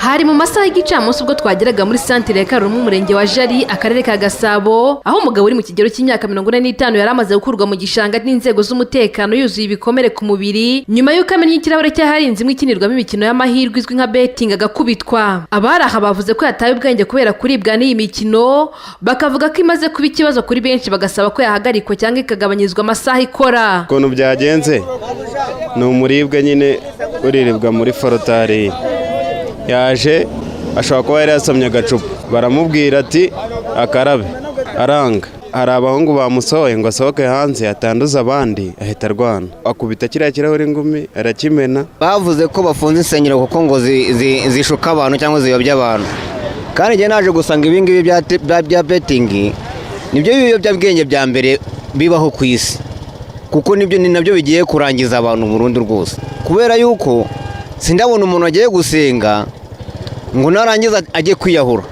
Hari mu masaha y'igicamunsi ubwo twageraga muri santire ya Karurumu, umurenge wa Jari, akarere ka Gasabo, aho umugabo uri mu kigero cy'imyaka 45 yari amaze gukurwa mu gishanga n'inzego z'umutekano yuzuye ibikomere ku mubiri, nyuma y'uko amennye ikirahure cy'ahari inzu imwe ikinirwamo imikino y'amahirwe izwi nka betting, agakubitwa. Abari aha bavuze ko yataye ubwenge kubera kuribwa n'iyi mikino, bakavuga ko imaze kuba ikibazo kuri benshi, bagasaba ko yahagarikwa cyangwa ikagabanyirizwa amasaha ikora. Ukuntu byagenze ni umuribwe nyine uriribwa muri forotari, yaje ashobora kuba yari yasomye agacupa, baramubwira ati akarabe, aranga. Hari abahungu bamusohoye ngo asohoke hanze atanduza abandi, ahita arwana, akubita kiriya kirahure ingumi, arakimena. Bavuze ko bafunze insengero kuko ngo zishuka abantu cyangwa ziyobya abantu, kandi njye naje gusanga ibingibi bya betting nibyo biyobyabwenge bya mbere bibaho ku isi, kuko nibyo ni nabyo bigiye kurangiza abantu burundu rwose, kubera yuko sindabona umuntu agiye gusenga ngo narangiza ajye kwiyahura,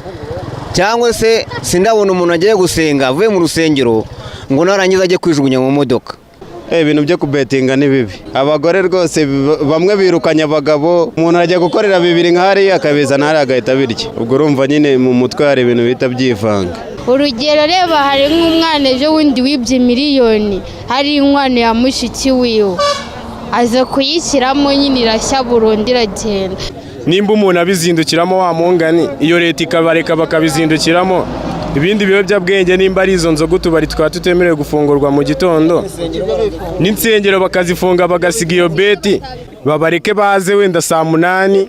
cyangwa se sindabona umuntu agiye gusenga avuye mu rusengero ngo narangiza ajye kwijugunya mu modoka. Ibintu byo kubetinga ni bibi. Abagore rwose bamwe birukanye abagabo. Umuntu ajya gukorera bibiri nka hariya, akabizana hariya, agahita abirya. Ubwo urumva nyine mu mutwe hari ibintu bihita byivanga. Urugero, reba, hari nk'umwana ejo bundi wibye miliyoni, hari inkwano ya mushiki wiwe, aza kuyishyiramo nyine, irashya burundu, iragenda. Nimba umuntu abizindukiramo wa mungani, iyo leta ikabareka bakabizindukiramo, ibindi biyobyabwenge, nimba ari izo nzoga, utubari tukaba tutemerewe gufungurwa mu gitondo, n'insengero bakazifunga, bagasiga iyo bet, babareke baze wenda saa 8,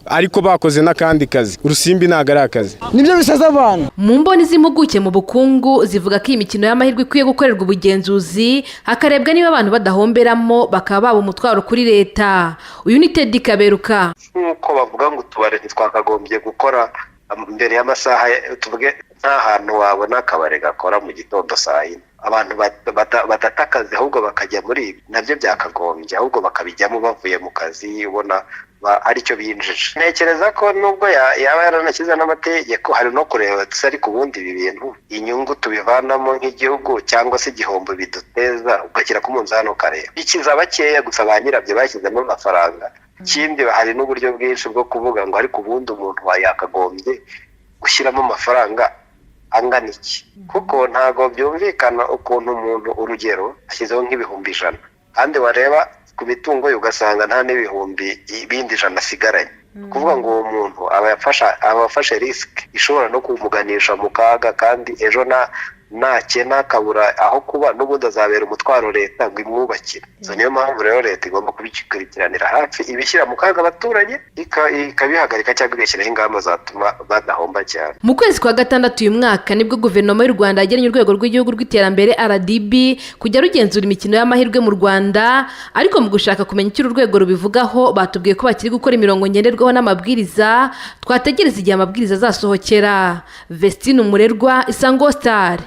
ariko bakoze n'akandi kazi. Urusimbi ntabwo ari akazi. Nibyo bisaza abantu. Mu mboni z'impuguke mu bukungu, zivuga ko iyi mikino y'amahirwe ikwiye gukorerwa ubugenzuzi, hakarebwa niba abantu badahomberamo bakaba baba umutwaro kuri leta. Uyu ni Teddy Kaberuka. Nk'uko bavuga ngo utubari ntitwakagombye gukora mbere y'amasaha, tuvuge nta hantu wabona akabari gakora mu gitondo saa 4, abantu badata akazi ahubwo bakajya muri ibi, nabyo byakagombye ahubwo bakabijyamo bavuye mu kazi, ubona aricyo binjije. Ntekereza ko nubwo yaba yaranashyize n'amategeko, hari no kureba se ariko ubundi ibi bintu inyungu tubivanamo nk'igihugu cyangwa se igihombo biduteza, ugashyira ku munzani ukareba. Bikiza bakeya gusa, ba nyirabyo bashyizemo amafaranga. Ikindi, hari n'uburyo bwinshi bwo kuvuga ngo ariko ubundi umuntu yakagombye gushyiramo amafaranga angana iki? Kuko ntabwo byumvikana ukuntu umuntu, urugero, ashyizeho nk'ibihumbi 100, kandi wareba ku mitungo ye ugasanga nta n'ibihumbi bindi 100 asigaranye. Kuvuga ngo uwo muntu aba afashe risk ishobora no kumuganisha mu kaga, kandi ejo nakena akabura aho kuba, n'ubundi azabera umutwaro leta ngo imwubakire. So niyo mpamvu rero leta igomba kubikurikiranira hafi, ibishyira mu kaga abaturage ikabihagarika cyangwa igashyiraho ingamba zatuma badahomba cyane. Mu kwezi kwa gatandatu uyu mwaka nibwo Guverinoma y'u Rwanda yagennye Urwego rw'Igihugu rw'Iterambere, RDB, kujya rugenzura imikino y'amahirwe mu Rwanda. Ariko mu gushaka kumenya icyo uru rwego rubivugaho, batubwiye ko bakiri gukora imirongo ngenderwaho n'amabwiriza, twategereza igihe amabwiriza azasohokera. Vestine Umurerwa, Isango Star.